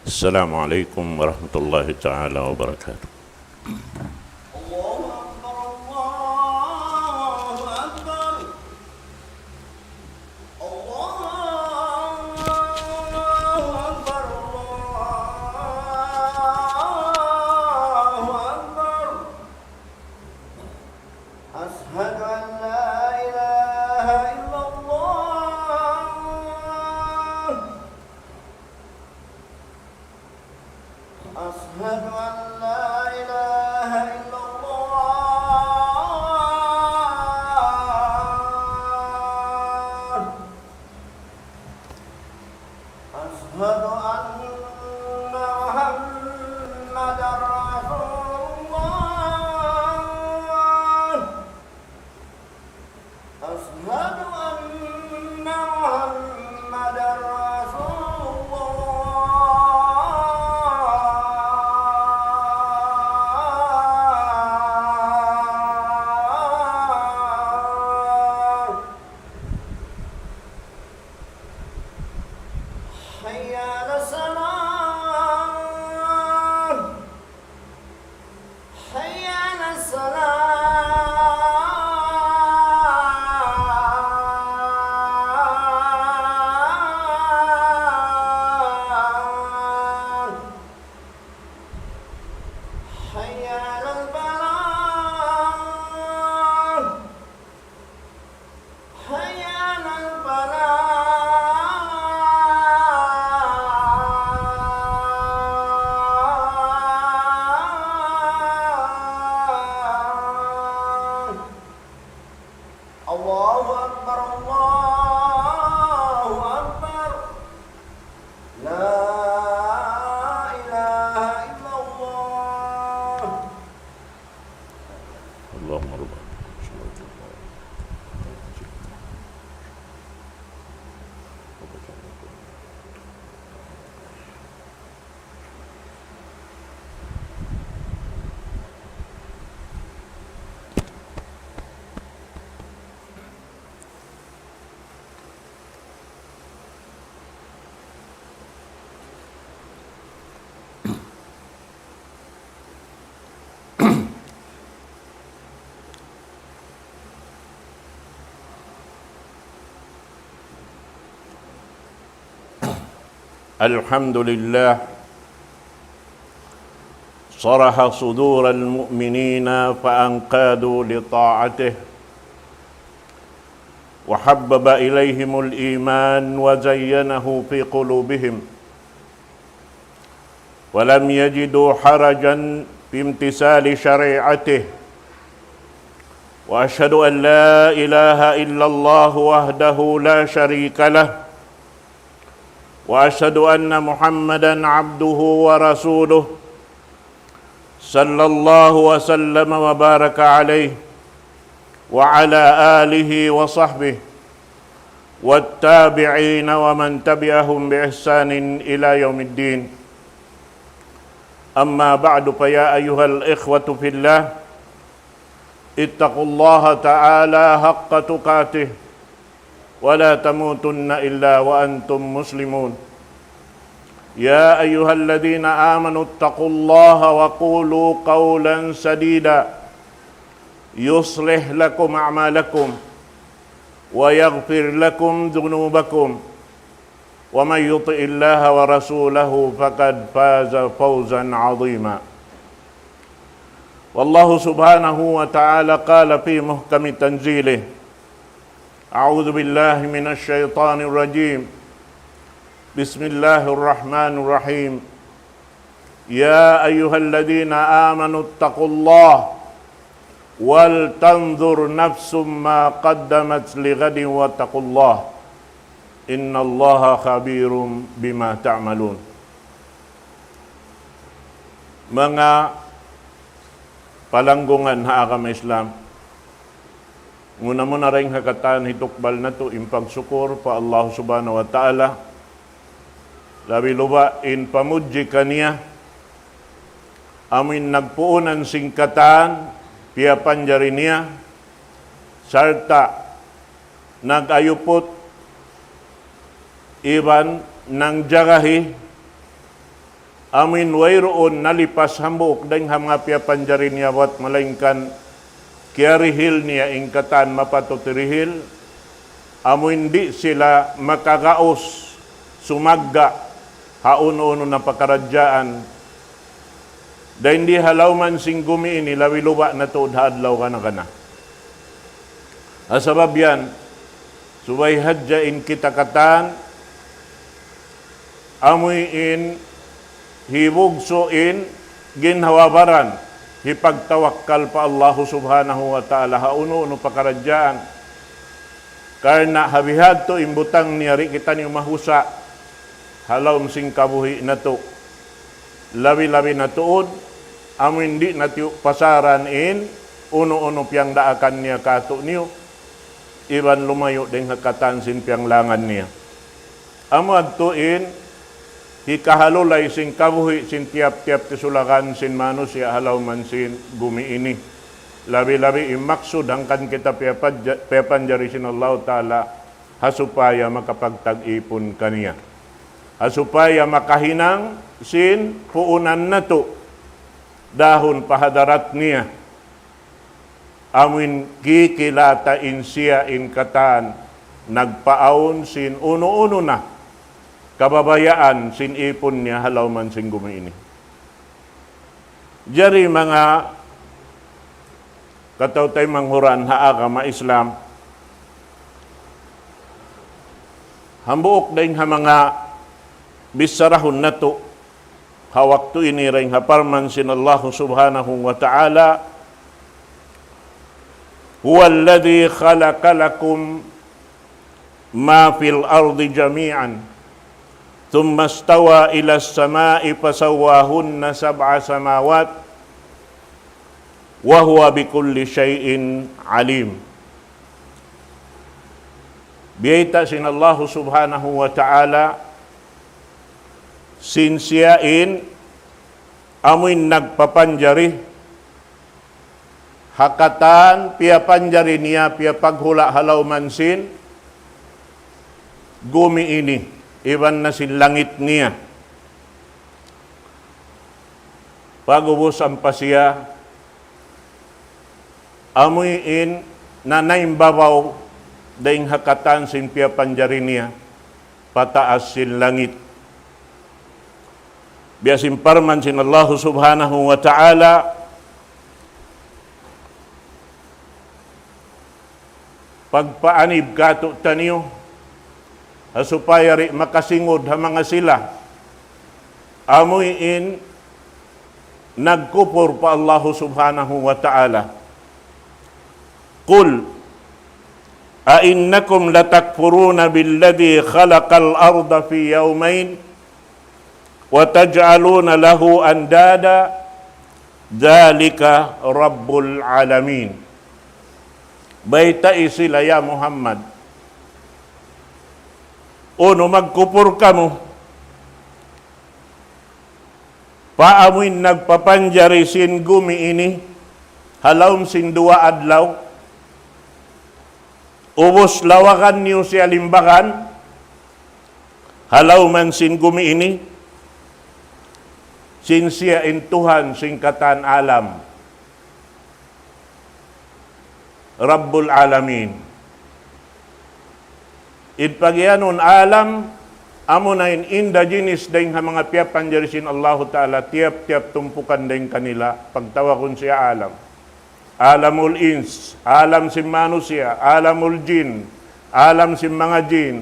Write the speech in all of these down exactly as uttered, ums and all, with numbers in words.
السلام عليكم ورحمة الله تعالى وبركاته. الله أكبر، الله أكبر. الله أكبر، الله أكبر. أشهد أن لا إله إلا الله. أشهد أن لا إله إلا الله. أشهد أن محمدا رسول الله. أشهد أن محمدا رسول الله. حي على الصلاة. حي على الصلاة. حي على الفلاح. حي على الفلاح. الله أكبر، الله أكبر. لا إله إلا الله. اللهم رب. الحمد لله، شرح صدور المؤمنين فانقادوا لطاعته، وحبب إليهم الإيمان وزينه في قلوبهم، ولم يجدوا حرجا في امتثال شريعته. وأشهد أن لا إله إلا الله وحده لا شريك له، وأشهد أن محمدا عبده ورسوله، صلى الله وسلم وبارك عليه وعلى آله وصحبه والتابعين ومن تبعهم بإحسان إلى يوم الدين. أما بعد، فيا أيها الإخوة في الله، اتقوا الله تعالى حق تقاته ولا تموتن إلا وأنتم مسلمون. يا أيها الذين آمنوا اتقوا الله وقولوا قولا سديدا يصلح لكم أعمالكم ويغفر لكم ذنوبكم ومن يطع الله ورسوله فقد فاز فوزا عظيما. والله سبحانه وتعالى قال في محكم تنزيله: أعوذ بالله من الشيطان الرجيم. بسم الله الرحمن الرحيم. يا أيها الذين آمنوا اتقوا الله ولتنظر نفس ما قدمت لغد واتقوا الله إن الله خبير بما تعملون. Manga palanggungan ha agama Islam, muna-muna dayn ha katan hitukbal natu' in pagsukur pa Allah Subhanahu wa Ta'ala, labi-labi in pamudji kaniya, amuin nagpuunan sin katan piyapanjari niya, sarta' nag-ayuput iban nangjagahi Amuin wayruun nalipas hambuuk dayn ha manga piyapanjari niya buat malaingkan kiyarihil niya in katan mapatut hirihil, amuin di' sila makagaus sumagga' ha unu-unu na pakaradjaan. Dayn di ha lawman sin gumi ini labi luba' na tuud ha adlaw kana-kana. Ha sabab yan, subay hadja in kita katan, amuin hibugsu' in ginhawa-baran, hipagtawakkal pa Allahu Subhanahu wa Ta'ala ha unu-unu pakaradjaan. Karna' ha bihadtu in butang niya di' kitaniyu mahusa' ha lawm sin kabuhi' natu'. Labi-labi na tuud, amuin di' natu' pasaran in unu-unu piyangdaakan niya kātu'niyu, iban lumayu' dayn ha katan sin piyanglangan niya. Amu yadtu in hikahalulay sin kabuhi' sin tiyap-tiyap tisulakan sin manusiya' ha lawman sin gumi ini. Labi-labi in maksud hangkan kita piyapadja-, piyapanjari sin Allahu Ta'ala ha supaya makapagtag-ipun kaniya. Ha supaya makahinang sin puunan natu' dahun pa hadarat niya. Amuin kikilata in siya in katan nagpaawn sin unu-unu na kababayaan sin ipun niya ha lawman sin gumi ini. Jari manga kataw-taymanghuran ha agama Islam, hambuuk dayn ha manga bissarahun natu' ha waktu ini dayn ha parman sin Allahu Subhanahu wa Ta'ala, هو الذي خلق لكم ما في الأرض جميعا ثم استوى إلى السماء فسواهن سبع سماوات وهو بكل شيء عليم. Biyayta' sin Allahu Subhanahu wa Ta'ala, sin siya in amuin nagpapanjari ha katan piyapanjari niya, piyapaghula' ha lawman sin gumi ini, iban na sin langit niya. Pag'ubus ampa siya, amuin nanaimbabaw dayn ha katan sin piyapanjari niya, pataas sin langit. Biya' sin parman sin Allahu Subhanahu wa Ta'ala, pagpaanib kātu'niyu, ha supaya di' makasingud ha manga sila amuin nagkupur pa Allahu Subhanahu wa Ta'ala. قل أئنكم لتكفرون بالذي خلق الأرض في يومين وتجعلون له أندادا ذلك رب العالمين. Baytai sila, ya Muhammad, unu magkupur kamu pa amuin nagpapanjari sin gumi ini ha lawm sin duwa adlaw, ubus lawagan niyu siya limbagan ha lawman sin gumi ini, sin siya in Tuhan sin katan alam. Rabbul Alamin. In pagiyanun alam, amuna in indigenous dayn ha manga piyapanjari sin Allahu Ta'ala, tiyap-tiyap tumpukan dayn kanila, pagtawagun siya alam. Alamul ins, alam sin manusiya', alamul jin, alam sin manga jin,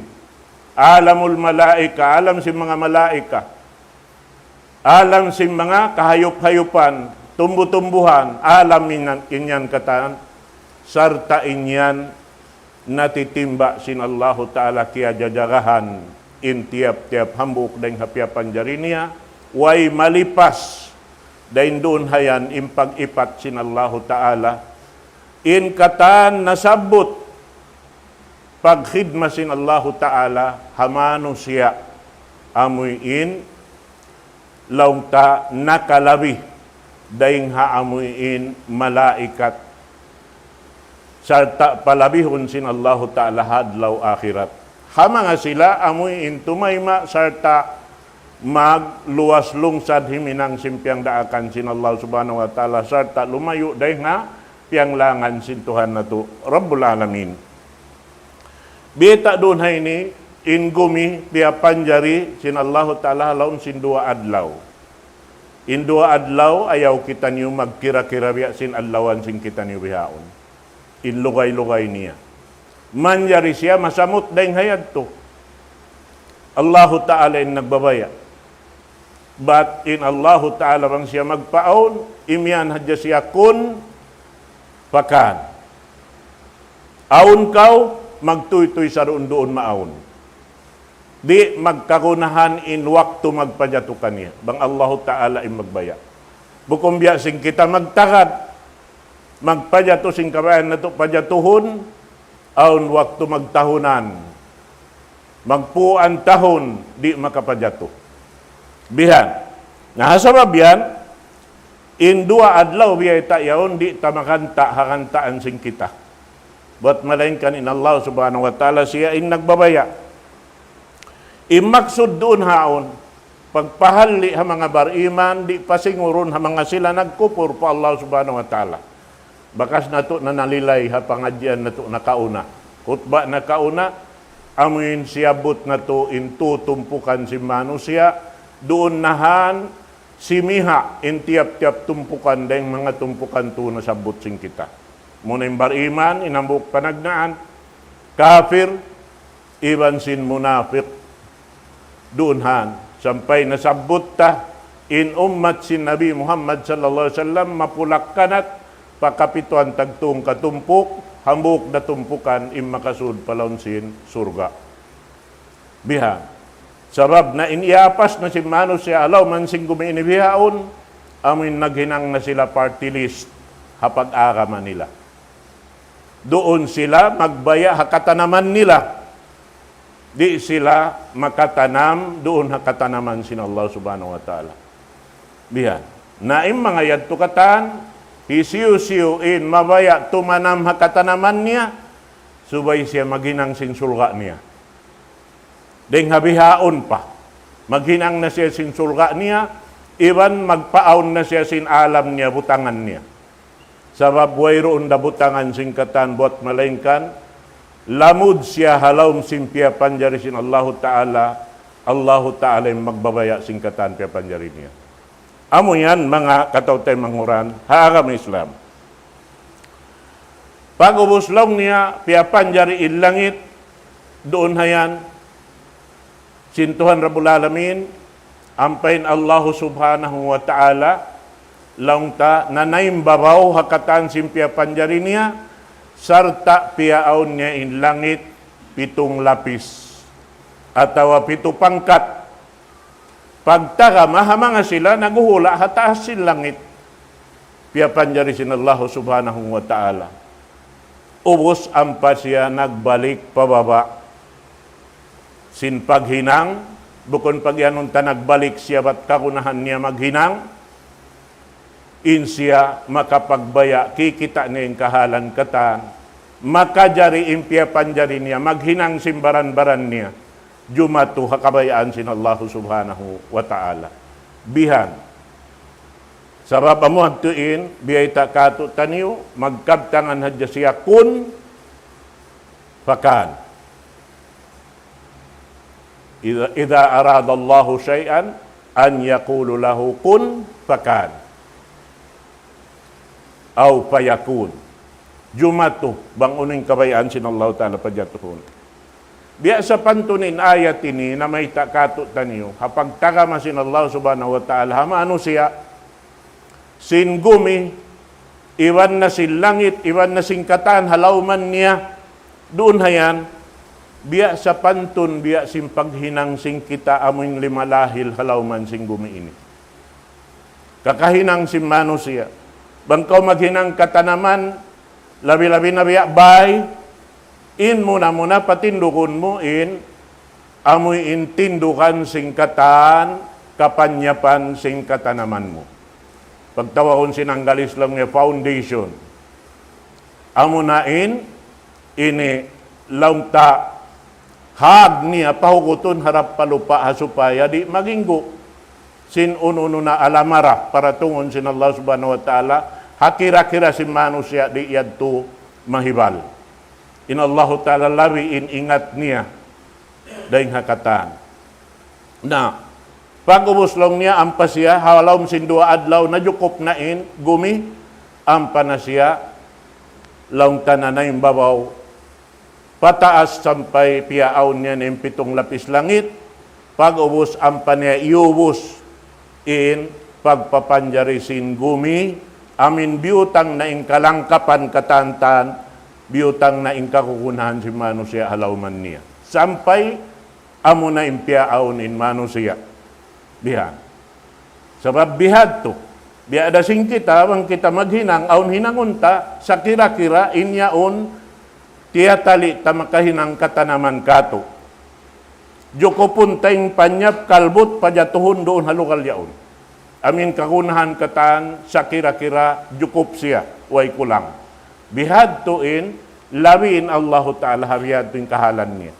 alamul malaika, alam sin manga malaika. Alam sin manga kahayup-hayupan, tumbu-tumbuhan, alam in yan, in yan katan, sarta' in yan natitimba' sin Allahu Ta'ala kiyajajagahan in tiyap-tiyap hambuuk dayn ha piyapanjari niya, way malipas dayn duun ha yan in pag-ipat sin Allahu Ta'ala, in katan nasabbut pagkhidma sin Allahu Ta'ala ha manusiya', amuin laung ta nakalabi dayn ha amuin malaikat, sarta' palabihun sin Allahu Ta'ala ha adlaw akhirat. Ha manga sila amuin tumayma' sarta' magluwas lungsad himinang sin piyangdaakan sin Allah Subhanahu wa Ta'ala, sarta' lumayu' dayn ha piyanglangan sin Tuhan natu' Rabbul Alamin. Biyayta' duun ha ini, in gumi piyapanjari sin Allahu Ta'ala ha lawm sin duwa adlaw. In duwa adlaw, ayaw kitaniyu magkira-kira biya' sin adlawan sin kitaniyu bihaun. In lugay-lugay niya. Manjari siya masamut dayn ha yadtu. Allahu Ta'ala in nagbabaya'. Bat in Allahu Ta'ala bang siya magpaawn, imiyan hadja siya kun fakan. Awn kaw, magtuytuy sa duun-duun maawn. Di' magkagunahan in waktu magpajatu kaniya. Bang Allahu Ta'ala in magbaya'. Bukun biya' sin kita magtagad. Magpajatu sin kabayaan natu' pajatuhun, awn waktu magtahunan. Magpuan tahun, di' makapajatu. Bihan. Na, ha sabab yan, in duwa adlaw biyayta' yaun, di' ta makanta' ha kantaan sin kita. Bat malaingkan in Allah Subhanahu wa Ta'ala siya in nagbabaya'. In maksud duun haun, pagpahalli' ha manga bariman, di' pasingurun ha manga sila nagkupur pa Allah Subhanahu wa Ta'ala. Bakas natu' na nalilay ha pangadjian natu' nakauna. Khutba nakauna, amuin siyabbut natu' in tu tumpukan sin manusiya', duun nahan, simiha' in tiyap-tiyap tumpukan dayng manga tumpukan tu nasabbut sin kita. Muna in bariman, in hambuuk panagnaan, kafir, iban sin munapik. Duun han, sampay nasabbut ta, in ummat sin Nabi Muhammad sallallahu alayhi wasallam, mapulak-kanat, pakapituan tagtung katumpuk, hambuuk da tumpukan, in makasud pa lawm sin surga'. Bihan. Sabab na in iyapas na sin manusiya' ha lawm sin gumi ini bihaun, amuin naghinang na sila party list ha pag-agama nila. Duun sila magbaya' ha katanaman nila. Di' sila makatanam duun ha katanaman sin Allah Subhanahu wa Ta'ala. Bihan. Na in manga yadtu katan, hisiyu-siyu in mabaya' tumanam ha katanaman niya, subay siya maghinang sin surga' niya. Dayng ha bihaun pa. Maghinang na siya sin surga' niya, iban magpaawn na siya sin alam niya, butangan niya. Sabab wayruun da butangan sin katan buwat malaingkan, lamud siya ha lawm sin piyapanjari sin Allahu Ta'ala, Allahu Ta'ala in magbabaya' sin katan piyapanjari niya. Amu yan, manga kataw-taymanghuran, ha agama Islam. Pag'ubus laung niya, piyapanjari in langit, duun ha yan, sin Tuhan Rabbul Alamin, ampa in Allahu Subhanahu wa Ta'ala, laung ta, nanaimbabaw ha katan sin piyapanjari niya, sarta' piyaawn niya in langit, pitung lapis, atawa pitu pangkat. Pagtagama ha manga sila naghuhula' ha taas sin langit. Piyapanjari sin Allahu Subhanahu wa Ta'ala. Ubus ampa siya nagbalik pa baba'. Sin paghinang, bukun pagiyanun ta nagbalik siya bat kagunahan niya maghinang. In siya makapagbaya', kikita' niya in kahalan katan. Makajari in piyapanjari niya, maghinang sin baran-baran niya. Jumatu ha kabayaan sin Allahu Subhanahu wa Ta'ala. Bihan. Sabab amu adtu in, biyayta' katu'taniyu, magkabtangan hadja siya kun fakan. إذا، إذا أراد الله شيئا أن يقول له كن فكان. أو فيكون. Jumatu, bang unu in kabayaan sin Allahu Ta'ala pajatuhun. Biya' sapantun in ayat ini, namayta' katu'taniyu, ha pagtagama sin Allah Subhanahu wa Ta'ala, ha manusiya', sin gumi, iban na sin langit, iban na sin katan ha lawman niya, duun ha yan, biya' sapantun, biya' sin paghinang sin kita amuin lima lahil ha lawman sin gumi ini. Kakahinang sin manusiya'. Bang kaw maghinang katanaman, labi-labi na biya' bay, in muna-muna patindugun mu in, amuin tindugan sin katan, kapanyapan sin katanaman mu. Pagtawagun sin Anggalis laung niya foundation. Amuna in, ini laung ta hag niya pahugutun harap pa lupa' ha supaya di' maginggu sin unu-unu na alamara paratungun sin Allah Subhanahu wa Ta'ala, ha kira-kira sin manusiya' di' yadtu mahibal. In Allahu Ta'ala labi in ingat niya dayn ha katan. Na, pag-ubus laung niya ampa siya, ha lawm sin duwa adlaw najukup na in gumi, ampa na siya laung ta na naimbabaw pataas sampay piyaawn niya in pitung lapis langit, pag-ubus ampa niya iyubus in pagpapanjari sin gumi, amuin biyutang na in kalangkapan katantan, biyutang na in kakukunahan sin manusiya' ha lawman niya. Sampay amuna in piyaawn in manusiya'. Bihan. Sabab bihadtu. Biya' da sin kita, bang kita maghinang, awn hinangun ta, sa kira-kira in yaun tiyatali' ta makahinang katanaman katu'. Jukupun ta in panyap kalbut pajatuhun duun ha lugal yaun. Amuin kagunahan katan sa kira-kira jukup siya, way kulang. Bihadtu in, labi in Allahu Ta'ala ha bihadtu in kahalan niya.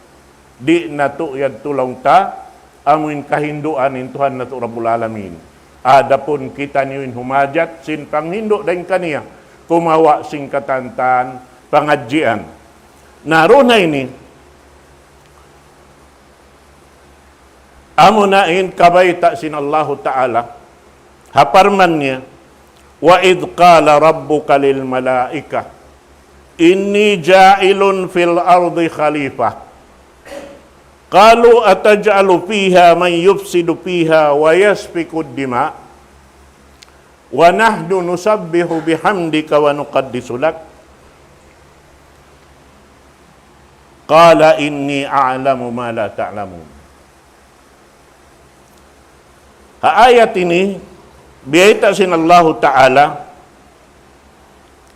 Di' natu' yadtu laung ta, amuin kahinduan in Tuhan natu' Rabbul Alamin. Adapun kitaniyu in humajat sin panghindu' dayn kaniya, kumawa' sin katantan pangadjian. Na, duun ha ini, amuna in kabayta' sin Allahu Ta'ala, ha parman niya, وإذ قال ربك للملائكة إني جاعل في الأرض خليفة قالوا أتجعل فيها من يفسد فيها ويسفك الدماء ونحن نسبح بحمدك ونقدس لك قال إني أعلم ما لا تعلمون. Ha ayat ini, biyayta' sin Allahu Ta'ala,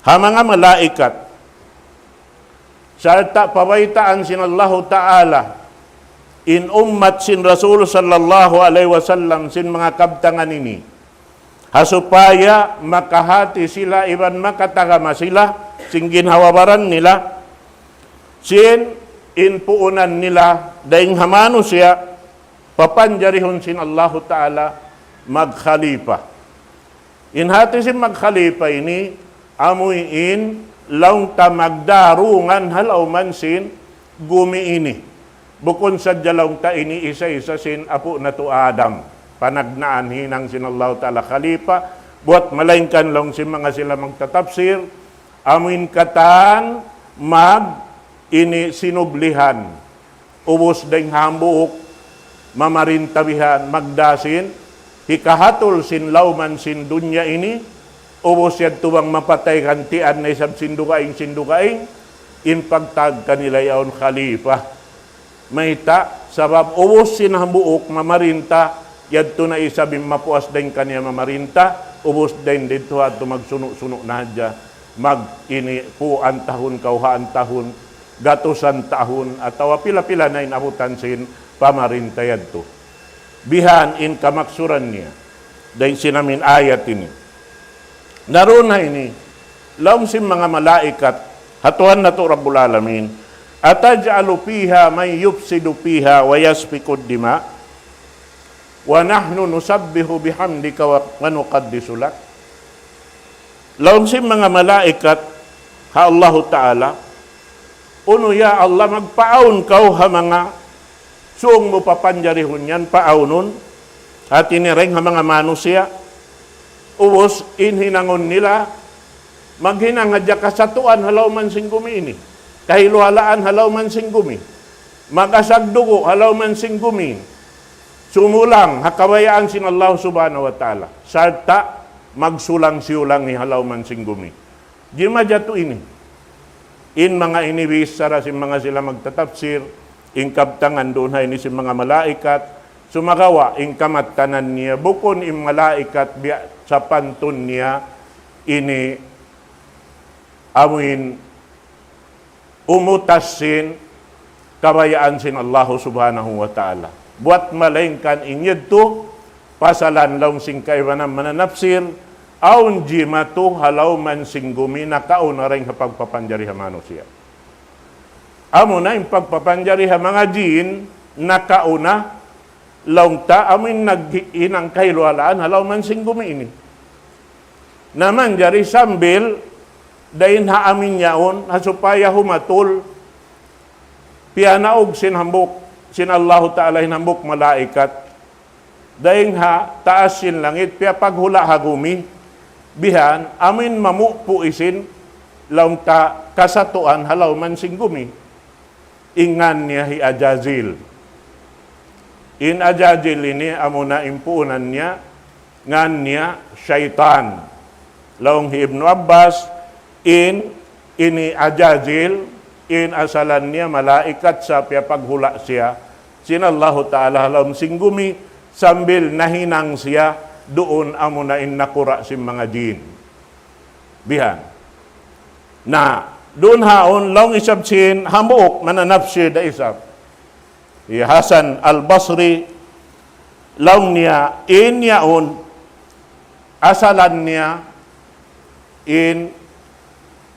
ha manga malaikat, sarta' pabaytaan sin Allahu Ta'ala, in ummat sin Rasul sallallahu alayhi wasallam, sin manga kabtangan ini. Ha supaya makahati sila iban makatagama sila, sin ginhawa-baran nila, sin in puunan nila, dayn ha manusiya', papanjarihun sin Allahu Ta'ala magkhalifa. In hati sin magkhalifa ini, amuin laung ta magdarungan ha lawman sin gumi ini. Bukun sadja laung ta ini isa-isa sin apu' natu' Adam. Panagnaan hinang sin Allahu Ta'ala khalifa, buwat malaingkan laung sin manga sila magtatapsir, amuin katan mag ini sinublihan. Ubus dayn hambuuk, mamarinta bihan, magda sin, hikahatul sin lawman sin dunya ini, ubus yadtu bang mapatay gantian na isab sin dugaing, sin dugaing, in pagtawag kanila yaun khalifa. Mayta', sabab ubus sin hambuuk mamarinta, yadtu na isab in mapuas dayn kaniya mamarinta, ubus dayn didtu ha yadtu magsunu'-sunu' na hadja, mag ini puan tahun, kawhaan tahun, gatusan tahun, atawa pila-pila na in abutan sin pamarinta yadtu. Bihan in kamaksuran niya, dayn sin amuin ayat ini. Na duun ha ini, laung sin manga malaikat, ha Tuhan natu' Rabbul Alamin, أتجعل فيها من يفسد فيها ويسفك الدماء ونحن نسبح بحمدك ونقدس لك. Laung sin manga malaikat ha Allahu Ta'ala, unu ya Allah, magpaawn kaw ha manga sung mu papanjarihun yan, paawnun, hati niya dayn ha manga manusiya', ubus in hinangun nila, maghinang hadja kasatuan ha lawman sin gumi ini, kahiluhalaan ha lawman sin gumi, mag-asag dugu' ha lawman sin gumi, sumulang ha kabayaan sin Allah Subhanahu wa Ta'ala, sarta' magsulang-siyulangi ha lawman sin gumi. Jimajatu ini. In manga ini bichara sin manga sila magtatapsir, in kabtangan duun ha ini sin manga malaikat, sumagawa' in kamattanan niya, bukun in malaikat biya' sapantun niya ini amuin umutas sin kabayaan sin Allahu Subhanahu wa Ta'ala. Buwat malaingkan in yadtu, pasalan laung sin kaibanan mananapsir, awn jimatu ha lawman sin gumi nakauna dayn ha pagpapanjari ha manusiya'. Amuna in pagpapanjari ha manga jin nakauna, laung ta amuin naghinang kahiluhalaan ha lawm sin gumi ini. Na manjari sambil dayn ha amuin yaun, ha supaya humatul, piyanaug sin hambuuk, sin Allahu Ta'ala in hambuuk malaikat dayn ha taas sin langit, piyapaghula' ha gumi, bihan, amuin mamupu' isin, laung ta kasatuan ha lawm sin gumi. In ngan niya hi Ajazil. In Ajazil ini amuna in puunan niya, ngan niya Shaytan. Laung hi Ibnu Abbas, in ini Ajazil, in asalan niya malaikat sa piyapaghula' siya sin Allahu Ta'ala ha lawm sin gumi, sambil nahinang siya duun amuna in nakura' sin manga jin. Bihan. Na, duun haun, laung isab sin hambuuk mananapsir da isab. Hi Hasan Al-Basri, laung niya, in yaun, asalan niya, in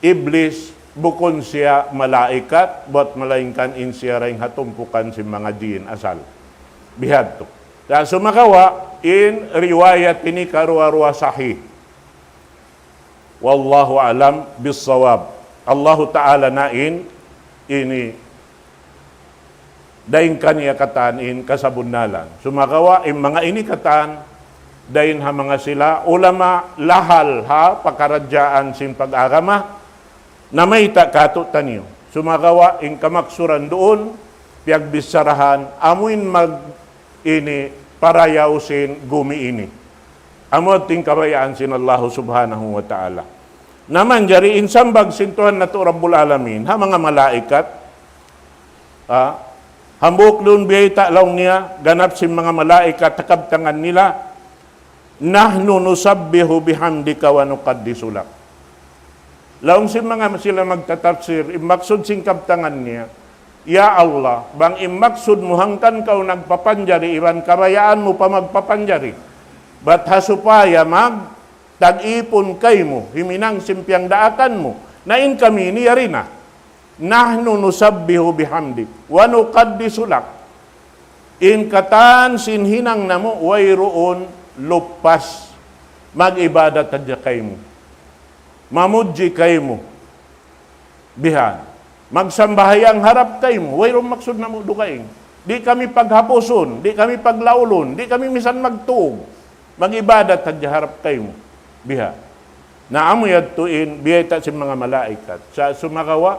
Iblis, bukun siya malaikat, buwat malaingkan in siya dayn ha tumpukan sin manga jin asal. Bihadtu. Sa sumagawa', in riwayat ini karuwa-ruwa sahih. Wallahu a'lam bissawab. Allahu Ta'ala na in ini dayn kaniya katan in kasabunnalan. Sumagawa' in manga ini katan, dayn ha manga sila ulama lahal ha pakaradjaan sin pag-agama, namayta' kātu'niyu. Sumagawa' in kamaksuran duun, piyagbicharahan, amuin mag ini parayaw sin gumi ini. Amu in kabayaan sin Allahu Subhanahu wa Ta'ala. Na manjari in sambag sin Tuhan natu' Rabbul Alamin, ha manga malaikat, ha, hambuuk duun biyayta' laung niya, ganap sin manga malaikat, ha kabtangan nila, "Nahnu nusabbihu bihamdika wa nuqaddisu lak." Laung sin manga sila magtatapsir, in maksud sin kabtangan niya, "Ya Allah, bang in maksud mu hangkan kaw nagpapanjari iban kabayaan mu pa magpapanjari, bat ha supaya magtag-ipun kaymu, himinang sin piyangdaakan mu, na in kami ini yari na. Nahnu nusabbihu bihamdik, wa nuqaddisu lak." In katan sin hinang namu' wayruun lupas, mag-ibadat hadja kaymu. Mamudji kaymu. Bihan. Magsambahayang harap kaymu. Wayruun maksud namu' dugaing. Di' kami paghapusun, di' kami paglaulun, di' kami misan magtug. Mag-ibadat hadja harap kaymu. Bihan. Na amu yadtu in biyayta' sin manga malaikat. Sa' sumagawa',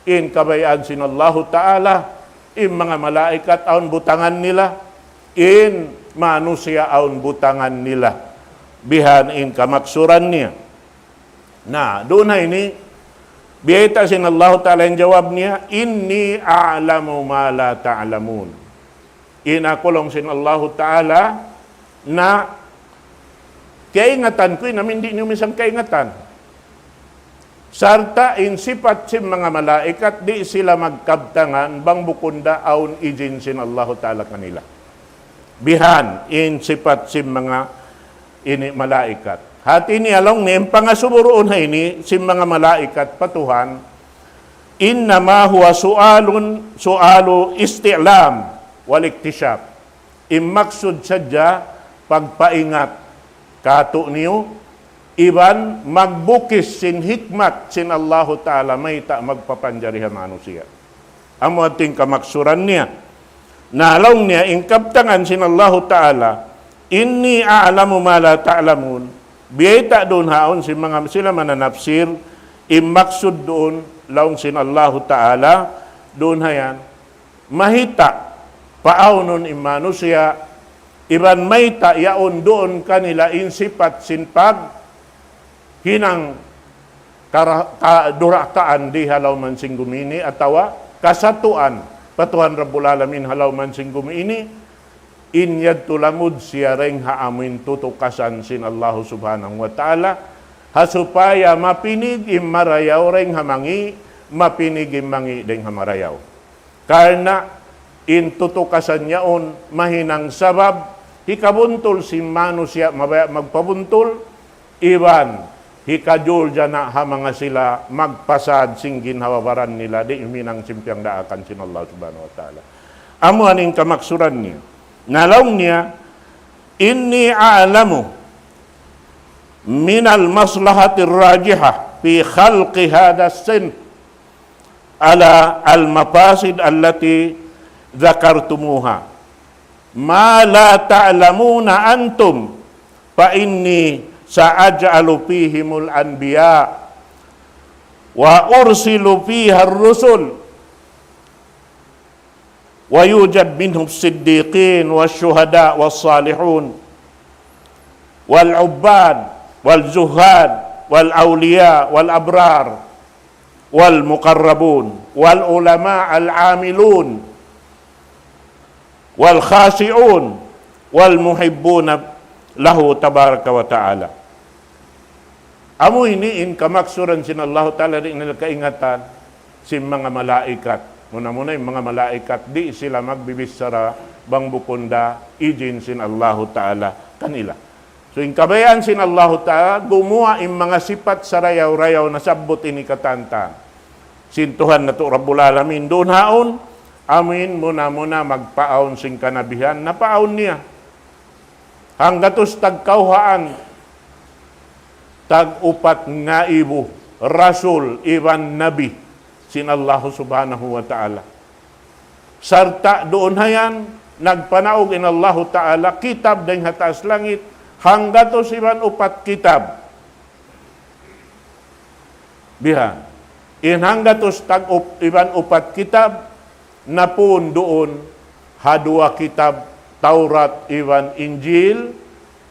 in kabayaan sin Allahu Ta'ala, in manga malaikat awn butangan nila, in manusiya' awn butangan nila. Bihan in kamaksuran niya. Na, duun ha ini, biyayta' sin Allahu Ta'ala in jawab niya, "Inni a'lamu ma la ta'lamun." In aku laung sin Allahu Ta'ala na kaingatan ku in amuin di' niyu misan kaingatan. Sarta' in sipat sin manga malaikat di' sila magkabtangan bang bukun da awn ijin sin Allahu Ta'ala kanila. Bihan in sipat sin manga ini malaikat. Hati niya laung niya in pangasubu duun ha ini sin manga malaikat pa Tuhan, "Innama huwa su'alun, su'alu isti'lam wal iktishaf." In maksud sadja pagpaingat kātu'niyu, iban magbukis sin hikmat sin Allahu Ta'ala mayta' magpapanjari ha manusiya'. Amu in kamaksuran niya. Na laung niya in kabtangan sin Allahu Ta'ala, "Inni a'lamu ma la ta'lamun." Biyayta' duun haun sin manga sila mananapsir, in maksud duun laung sin Allahu Ta'ala, duun ha yan, mahita' paawnun in manusiya', iban mayta' yaun duun kanila in sipat sin paghinang kara-, ka-, durakaan di ha lawm sin gumi ini, atawa kasatuan pa Tuhan Rabbul Alamin ha lawm sin gumi ini, in yadtu lamud siya dayn ha amuin tutukasan sin Allahu Subhanahu wa Ta'ala, ha supaya mapinig in marayaw dayn ha mangi', mapinig in mangi' dayn ha marayaw. Karna' in tutukasan yaun mahinang sabab hikabuntul sin manusiya' mabaya' magpabuntul, iban hikajul jana ha manga sila magpasad sin ginhawa-baran nila, di' huminang sin piyangdaakan sin Allah Subhanahu wa Ta'ala. Amu ini in kamaksuran niya. Na laung niya, إني أعلم من المصلحة الراجحة في خلق هذا الصنف على المفاسد التي ذكرتموها ما لا تعلمون أنتم، فإني سأجعل فيهم الأنبياء وأرسل فيها الرسل ويوجد منهم الصديقين والشهداء والصالحون والعباد والزهاد والأولياء والأبرار والمقربون والعلماء العاملون والخاشعون والمحبون له تبارك وتعالى. Amu ini in kamaksuran sin Allahu Ta'ala, di' nila kaingatan sin manga malaikat. Muna-muna in manga malaikat, di' sila magbibichara bang bukun da ijin sin Allahu Ta'ala kanila. So, in kabayaan sin Allahu Ta'ala, gumuwa' in manga sipat sarayaw-rayaw nasabbut ini katantan sin Tuhan natu' Rabbul Alamin. Duun haun, amin muna-muna magpaawn sin kanabihan, napaawn niya. Hanggatus tagkauhaan, tag-upat ngaibu rasul iban nabi sin Allahu Subhanahu wa Ta'ala. Sarta' duun hayan, nagpanaug in Allahu Ta'ala kitab dayn ha taas langit, hanggatus iban upat kitab. Bihan. In hanggatus tag-up-, iban upat kitab, napun duun ha duwa kitab, Taurat iban Injil,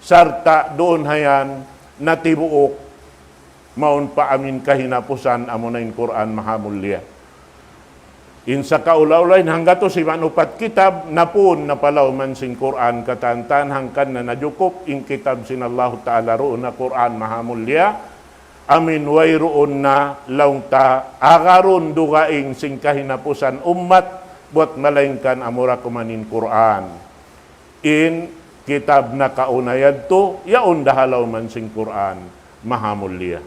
sarta' duun hayan natibuuk mawn pa amin kahinapusan, amuna in Qur'an Mahamulliya. In sakaula-ula in hanggatus iban upat kitab, napun na pa lawm sin Qur'an katantan, hangkan na najukup in kitab sin Allahu Ta'ala duun ha Qur'an Mahamulliya, amin wayruun na laung ta agarun dugaing sin kahinapusan ummat, buat malaingkan amura kuman in Qur'an. In kitab nakauna yadtu, yaun da ha lawm sin Qur'an Mahamulliya.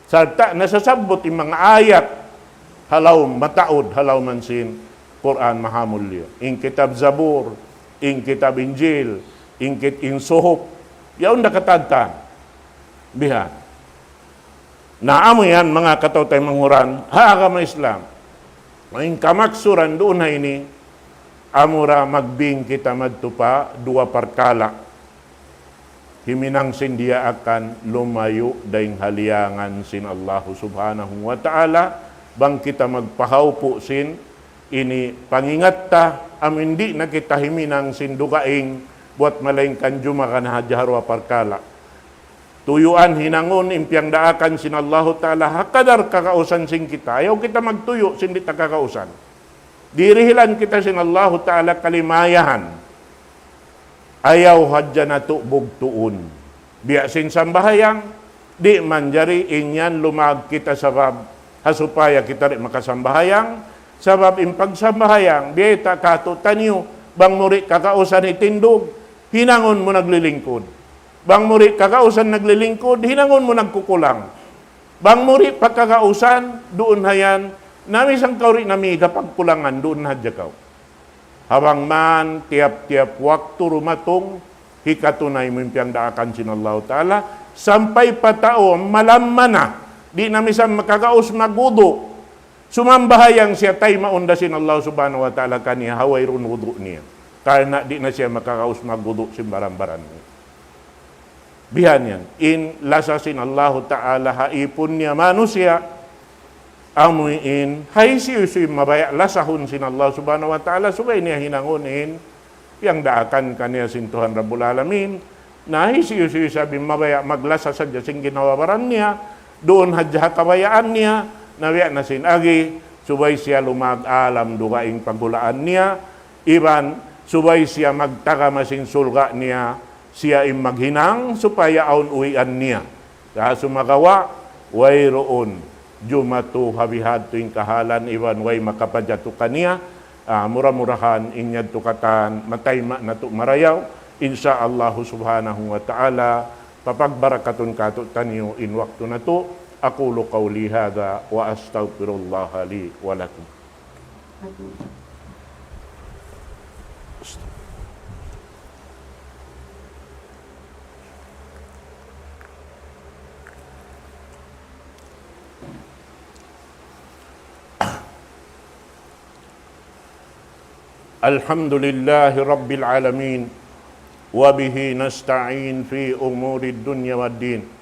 Sarta' nasasabbut in manga ayat ha lawm, mataud ha lawm sin Qur'an Mahamulliya. In kitab Zabur, in kitab Injil, in kit-, in Suhuf, yaun da katantan. Bihan. Na amu yan, manga kataw-taymanghuran ha agama Islam. In kamaksuran duun ha ini, amura magbing kita madtu pa duwa parkala'. Himinang sin diyaakan lumayu' dayn ha liyangan sin Allahu Subhanahu wa Ta'ala, bang kita magpahaupu' sin ini pangingat ta, amu in di' na kita himinang sin dugaing, buat malaingkan jumaga na hadja ha duwa parkala'. Tuyuan hinangun in piyangdaakan sin Allahu Ta'ala, ha kadar kagausan sin kita. Ayaw kita magtuyu' sin di' ta kagausan. Dirihilan kita sin Allahu Ta'ala kalimayahan. Ayaw hadja natu' bugtuun. Biya' sin sambahayang, di' manjari in yan lumag kita sabab ha supaya kita di' makasambahayang, sabab in pagsambahayang, biya' ta katu' taniyu, bang mu di' kagausan hitindug, hinangun mu naglilingkud. Bang mu di' kagausan naglilingkud, hinangun mu nagkukulang. Bang mu di' pa kagausan, duun hayan, na misan kaw di' na mīg ha pagkulangan, duun hadja kaw. Habang man, tiyap-tiyap waktu dumatung, hikatunay mu in piyangdaakan sin Allahu Ta'ala, sampay pa tau malamma na, di' na misan makagaus magwudu', sumambahayang siya, taymaun da sin Allah Subhanahu wa Ta'ala kaniya ha wayruun wudu' niya. Karna' di' na siya makagaus magwudu' sin baran-baran niya. Bihan yan. In lasa sin Allahu Ta'ala ha īpun niya manusiya', amu in, ha hisiyu-siyu mabaya' lasahun sin Allah Subhanahu wa Ta'ala, subay niya hinangun in piyangdaakan kaniya sin Tuhan Rabbul Alamin. Na hisiyu-siyu isab in mabaya' maglasa sadja sin ginhawa-baran niya, duun hadja ha kabayaan niya, na biya' na sin agi, subay siya lumag alam dugaing paghulaan niya, iban subay siya magtagama sin surga' niya, siya in maghinang supaya awn uwian niya. Sa' sumagawa', wayruun jumatu ha bihadtu in kahalan iban way makapajatu kaniya, ah, mura-murahan in yadtu katan matayma' natu' marayaw, insya Allahu Subhanahu wa Ta'ala, Papagbarakatun kātu'niyu in waktu natu'. أقول قولي هذا وأستغفر الله لي ولكم. الحمد لله رب العالمين، وبه نستعين في أمور الدنيا والدين.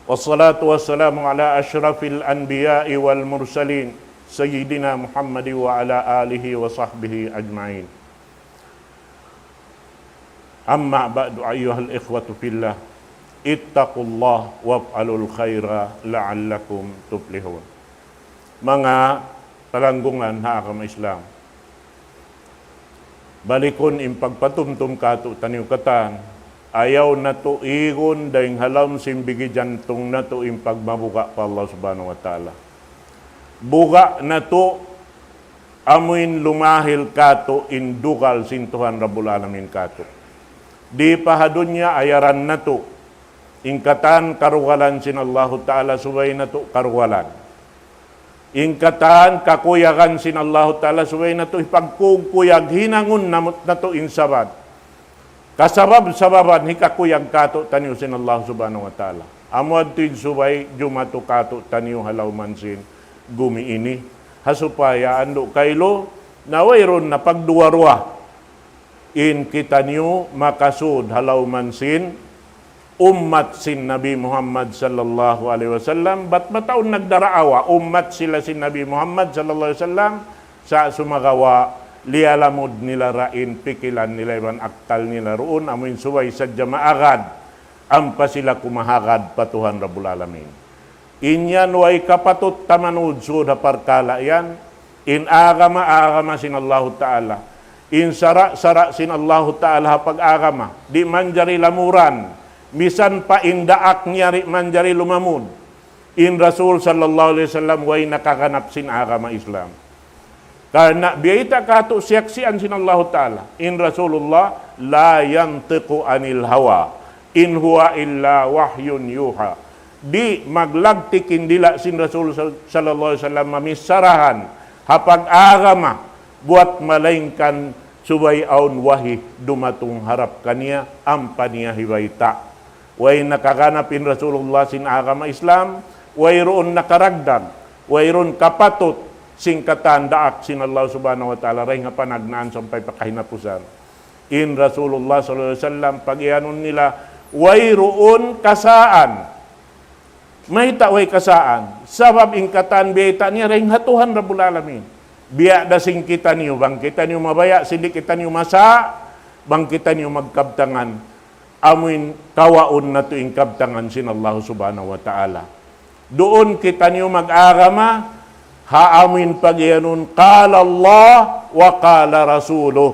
والصلاة والسلام على أشرف الأنبياء والمرسلين، سيدنا محمد وعلى آله وصحبه أجمعين. أما بعد، أيها الإخوة في الله، اتقوا الله وافعلوا الخير لعلكم تفلحون. Manga palanggungan ha agama Islam, balikun in pagpatumtum kātu'niyu katan, ayaw natu' igun dayn ha lawm sin bigi jantung natu' in pagmabuga' pa Allah Subhanahu wa Ta'ala. Buga' natu' amuin lumahil kātu' in dugal sin Tuhan Rabbul Alamin kātu'. Di pa ha dunya ayaran natu' in katan karugalan sin Allahu Ta'ala, subay natu' karugalan. In katan kakuyagan sin Allahu Ta'ala, subay natu' hipagkukuyag, hinangun namut natu' in sabab. Kasabab-sababan hikakuyag kātu'niyu sin Allah Subhanahu wa Ta'ala. Amu yadtu in subay jumatu kātu'niyu ha lawm sin gumi ini. Ha supaya andu' kailu na wayruun na pagduwa-ruwa in kitaniyu makasud ha lawm sin ummat sin Nabi Muhammad sallallahu alayhi wasallam, bat mataud nagdaraawa, ummat sila sin Nabi Muhammad sallallahu alayhi wasallam, sa' sumagawa' liyalamud nila ra in pikilan nila iban akal nila duun, amuin subay sadja maagad ampa sila kumahagad pa Tuhan Rabbul Alamin. In yan way kapatut tamanud sud ha parkala' yan. In agama, agama sin Allahu Ta'ala. In sara', sara' sin Allahu Ta'ala ha pag-agama. Di' manjari lamuran. Misan pa in daak niya di' manjari lumamud. In Rasul sallallahu alayhi wasallam way nakaganap sin agama Islam. Karna' biyayta' kātu' siyaksian sin Allahu Ta'ala. In Rasulullah لا ينطق عن الهوى إن هو إلا وحي يوحى. Di' maglagtik in dila' sin Rasul sal-, sallallahu alayhi wasallam mamicharahan ha pag-agama buwat malaingkan subay awn wahi dumatung harap kaniya ampa niya hibayta'. Way nakaganap in Rasulullah sin agama Islam, wayruun nakaragdag, wayruun kapatut sin katan daak sin Allah Subhanahu wa Ta'ala, dayn ha panagnaan sampay pa kahinapusan. In Rasulullah sallallahu alayhi wasallam, pag-iyanun nila, wayruun kasaan. Mayta' way kasaan? Sabab in katan biyayta' niya dayn ha Tuhan Rabbul Alamin. Biya' da sin kitaniyu, bang kitaniyu mabaya', sin di' kitaniyu masa', bang kitaniyu magkabtangan, amuin kawaun natu' in kabtangan sin Allah Subhanahu wa Ta'ala. Duun kitaniyu mag-agama, ha amuin pag-iyanun, قال الله وقال رسوله.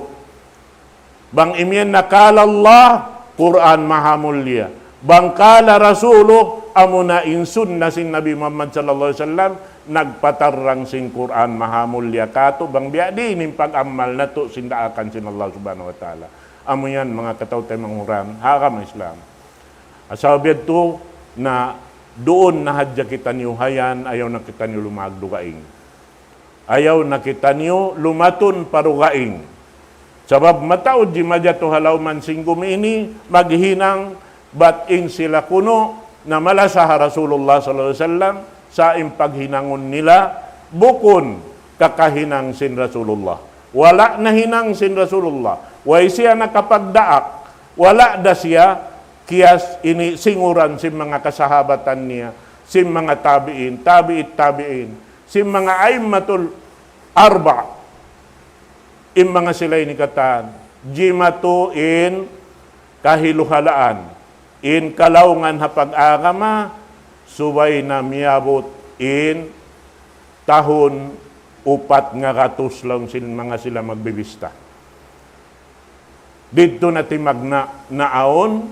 Bang imiyan na قال الله, Qur'an mahamulliya. Bang قال رسوله, amuna in sunna sin Nabi Muhammad sallallahu alayhi wasallam, nagpatarrang sin Qur'an mahamulliya kātu', bang biya' diin in pag-amal natu' sin daakan sin Allah Subhanahu wa Ta'ala. Amu yan, manga kataw-taymanghuran ha agama Islam. Sabab yadtu na duun na hadja kitaniyu hayan, ayaw na kitaniyu lumagad dugaing. Ayaw na kitaniyu lumatun pa dugaing. Sabab mataud jimatu ha lawm sin gumi ini, maghinang bat in sila kunu' na malasa ha Rasulullah sallallahu alayhi wasallam, sa' in paghinangun nila bukun kakahinang sin Rasulullah. Wala' nahinang sin Rasulullah. Way siya nakapagdaak. Wala' da siya kiyas ini singuran sin manga kasahabatan niya, sin manga tabi'in, tabi'it tabi'in, sin manga a'immatul arba'. In manga sila ini katan, jimatu in kahiluhalaan, in kalaungan ha pag-agama, subay na miyabut in tahun upat ngagatus laung sin manga sila magbibista. Didtu na timagna' naawn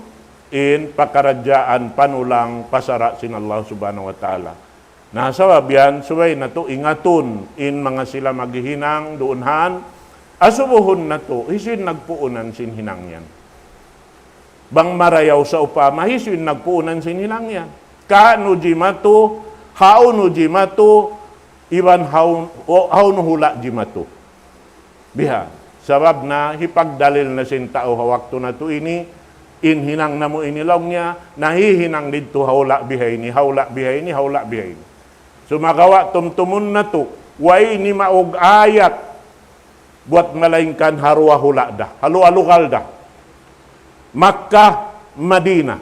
in pakaradjaan panulang pa sara' sin Allah Subhanahu wa Ta'ala. Na sabab yan, subay natu' ingatun in manga sila maghihinang duun han, asubuhun natu', hisiyu in nagpuunan sin hinang yan. Bang marayaw sa upama, hisiyu in nagpuunan sin hinang niya? Ka'nu jimatu, hawnu jimatu, iban haw-, o-, hawnu hula' jimatu. Biha. Sabab na hipagdalil na sin tau ha waktu natu' ini, in hinang namu' ini laung niya, nahihinang didtu ha hula' biha ini, ha hula' biha ini, ha hula' biha ini. Sumagawa' tumtumun natu', way nimaug ayat, buwat malaingkan ha duwa hula' da, ha duwa lugal da. Makkah, Madinah.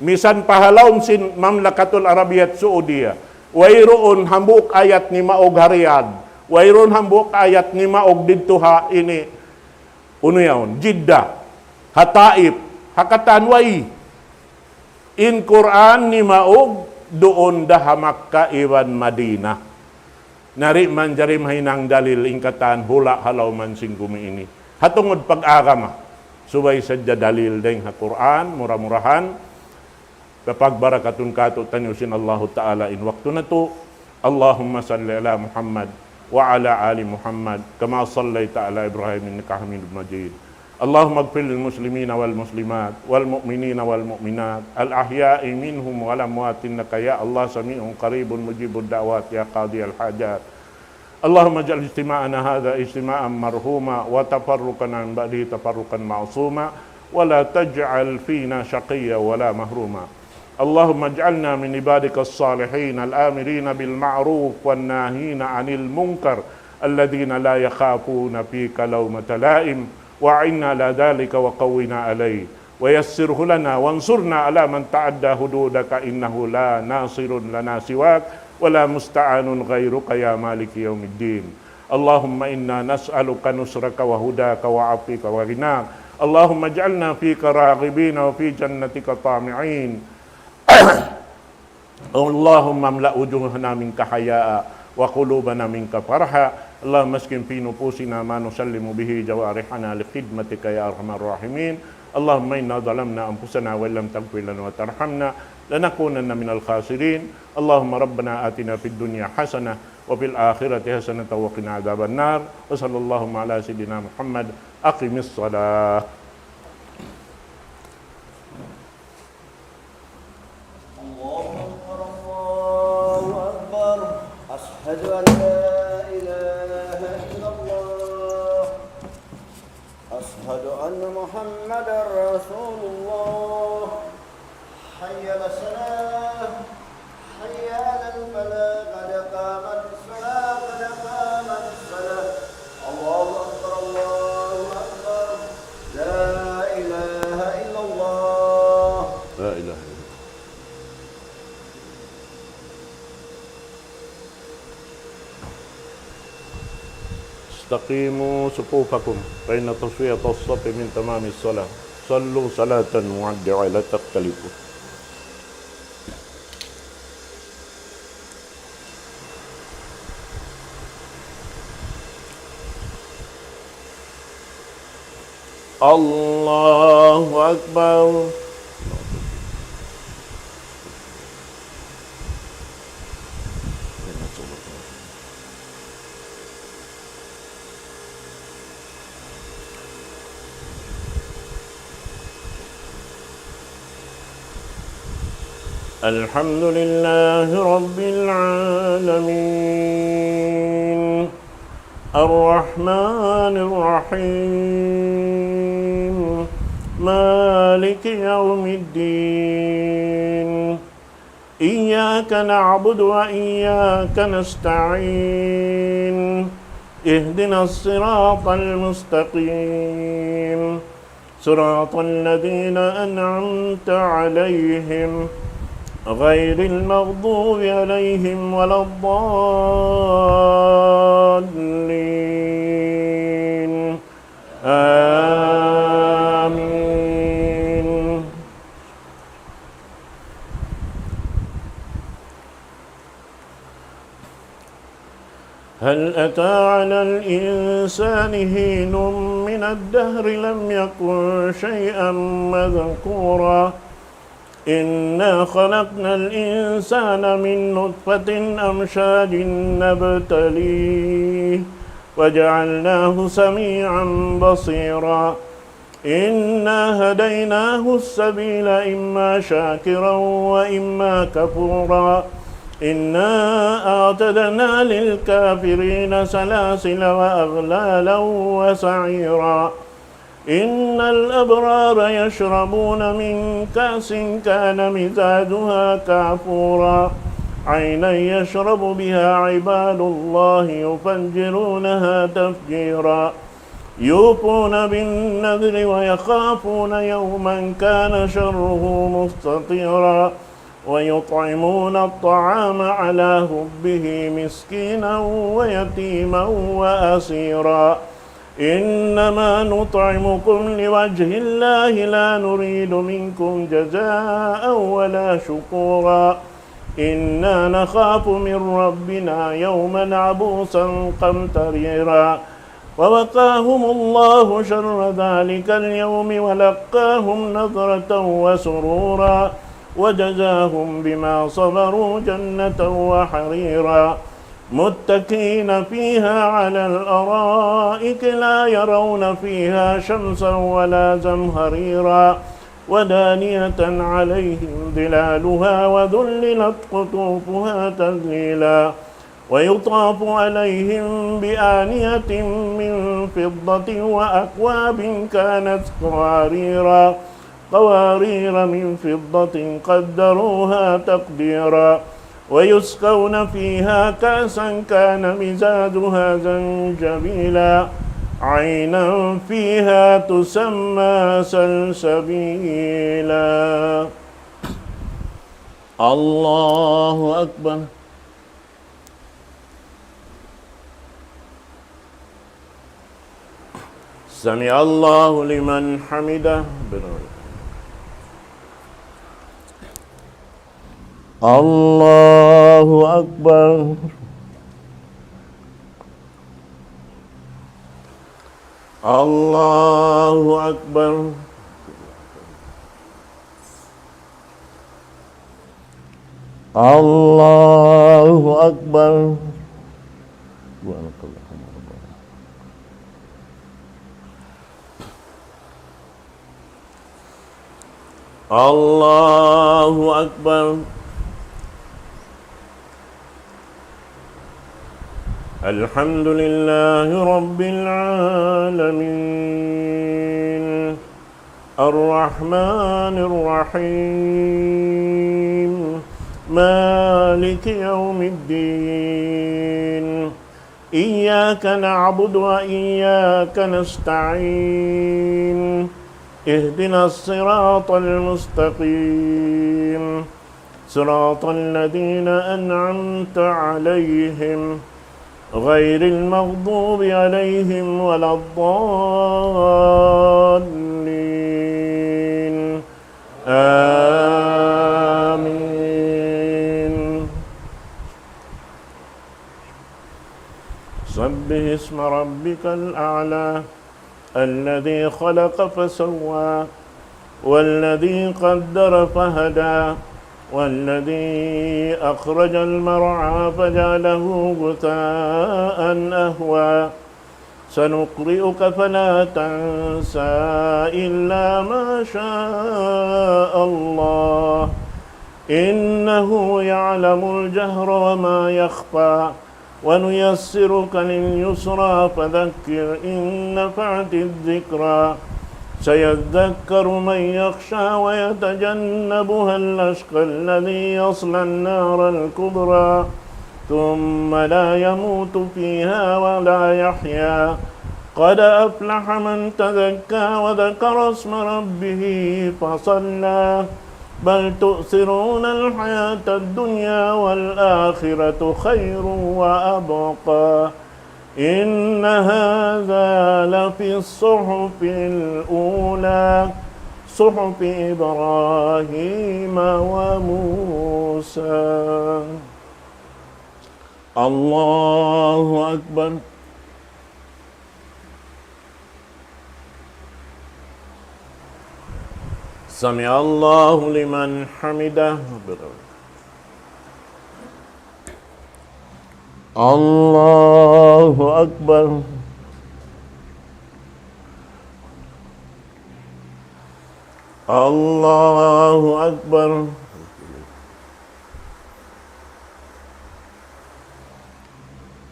Misan pa ha lawm sin Mamlakatul Arabiyyat Saudiyyah. Wayruun hambuuk ayat nimaug ha Riyadh. Wayruun hambuuk ayat nimaug didtu ha ini, unu yaun, Jeddah. Ha Taif. Ha katan way. In Qur'an nimaug duun da ha Makkah iban Madinah. Na di' manjari mahinang dalil in katan hula' ha lawm sin gumi ini. Ha tungud pag-agama. Subay sadja dalil dayn ha Qur'an, mura-murahan. Kapagbarakatun kātu'niyu sin Allahu Ta'ala in waktu natu'. اللهم صل على محمد وعلى آل محمد كما صليت على إبراهيم إنك حميد مجيد. اللهم اغفر للمسلمين والمسلمات والمؤمنين والمؤمنات الأحياء منهم والأموات إنك يا الله سميع قريب مجيب الدعوات يا قاضي الحاجات. اللهم اجعل اجتماعنا هذا اجتماعا مرحوما وتفرقنا من بعده تفرقا معصوما ولا تجعل فينا شقيا ولا محروما. اللهم اجعلنا من عبادك الصالحين الآمرين بالمعروف والناهين عن المنكر الذين لا يخافون فيك لومة لائم وأعنا على ذلك وقونا عليه ويسره لنا وانصرنا على من تعدى حدودك إنه لا ناصر لنا سواك ولا مستعان غيرك يا مالك يوم الدين. اللهم إنا نسألك نصرك وهداك وعفوك وغناك. اللهم اجعلنا فيك راغبين وفي جنتك طامعين. اللهم املأ وجوهنا منك حياء وقلوبنا منك فرحا. اللهم اسكن في نفوسنا ما نسلم به جوارحنا لخدمتك يا أرحم الراحمين. اللهم إنا ظلمنا أنفسنا وإن لم تغفر لنا وترحمنا لنكونن من الخاسرين. اللهم ربنا آتنا في الدنيا حسنة وفي الآخرة حسنة وقنا عذاب النار. وصلى اللهم على سيدنا محمد. أقم الصلاة. الله أكبر، الله أكبر. أشهد أن لا إله إلا الله. أشهد أن محمدا رسول الله. حي على الصلاة، حي على الفلاح، قد قامت الصلاة، قد قامت الصلاة. الله أكبر، الله أكبر. لا إله إلا الله. لا إله إلا الله. استقيموا صفوفكم، فإن تسوية الصف من تمام الصلاة. صلوا صلاة مودع لا تختلفوا. الله أكبر. الحمد لله رب العالمين. الرحمن الرحيم. مالك يوم الدين. إياك نعبد وإياك نستعين. اهدنا الصراط المستقيم. صراط الذين أنعمت عليهم غير المغضوب عليهم ولا الضالين. آمين. هل أتى على الإنسان حين من الدهر لم يكن شيئا مذكورا. إنا خلقنا الإنسان من نطفة أمشاج نبتليه فجعلناه سميعا بصيرا. إنا هديناه السبيل إما شاكرا وإما كفورا. إنا أعتدنا للكافرين سلاسل وأغلالا وسعيرا. إن الأبرار يشربون من كأس كان مزاجها كافورا. عينا يشرب بها عباد الله يفجرونها تفجيرا. يوفون بالنذر ويخافون يوما كان شره مستطيرا. ويطعمون الطعام على حبه مسكينا ويتيما وأسيرا. إنما نطعمكم لوجه الله لا نريد منكم جزاء ولا شكورا. إنا نخاف من ربنا يوما عبوسا قمطريرا. فوقاهم الله شر ذلك اليوم ولقاهم نضرة وسرورا وجزاهم بما صبروا جنة وحريرا. متكئين فيها على الأرائك لا يرون فيها شمسا ولا زمهريرا ودانية عليهم ظلالها وذللت قطوفها تذليلا. ويطاف عليهم بآنية من فضة وأكواب كانت قواريرا، قوارير من فضة قدروها تقديرا. ويسقون فيها كأسا كان مزاجها زنجبيلا. عينا فيها تسمى سلسبيلا. الله أكبر. سمع الله لمن حمده. الله أكبر. الله أكبر. الله أكبر. الله أكبر. الحمد لله رب العالمين. الرحمن الرحيم. مالك يوم الدين. إياك نعبد وإياك نستعين. اهدنا الصراط المستقيم. صراط الذين أنعمت عليهم غير المغضوب عليهم ولا الضالين. آمين. سبح اسم ربك الأعلى. الذي خلق فسوى، والذي قدر فهدى، والذي أخرج المرعى فجعله غثاء أحوى. سنقرئك فلا تنسى إلا ما شاء الله، إنه يعلم الجهر وما يخفى، ونيسرك لليسرى فذكر إن نفعت الذكرى. سيذكر من يخشى ويتجنبها الأشقى الذي يصلى النار الكبرى ثم لا يموت فيها ولا يحيا. قد أفلح من تزكى وذكر اسم ربه فصلى. بل تؤثرون الحياة الدنيا والآخرة خير وأبقى. إن هذا لفي الصحف الأولى، صحف إبراهيم وموسى. الله أكبر. سمع الله لمن حمده. الله أكبر. الله أكبر.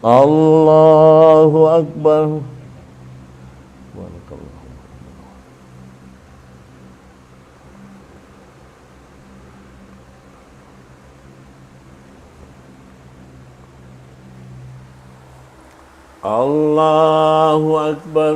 الله أكبر. بارك الله. الله أكبر.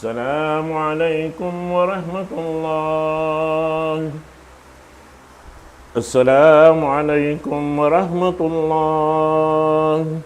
السلام عليكم ورحمة الله. السلام عليكم ورحمة الله.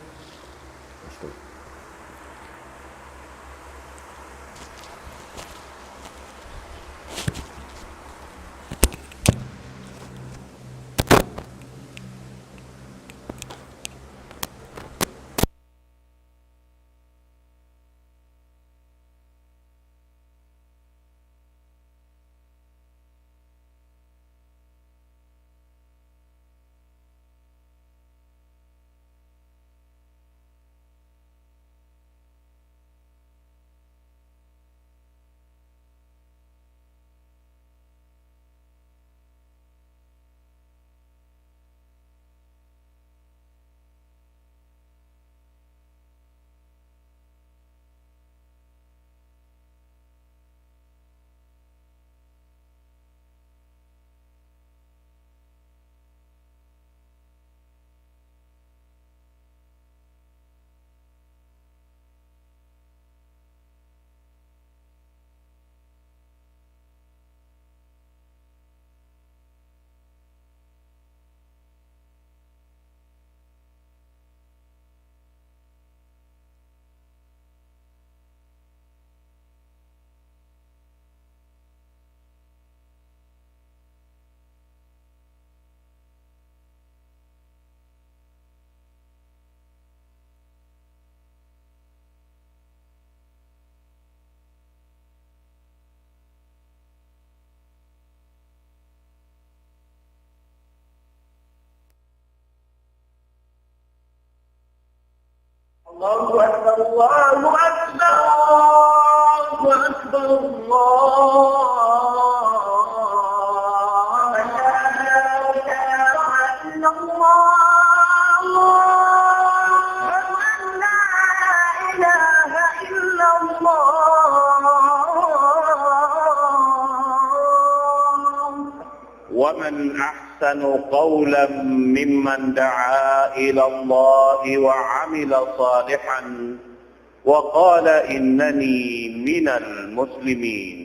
الله أكبر، الله أكبر، الله أكبر، الله أكبر. لا إله إلا الله. أشهد أن لا إله إلا الله. ومن أحسن قولا ممن دعا إلى الله وعمل صالحا وقال إنني من المسلمين.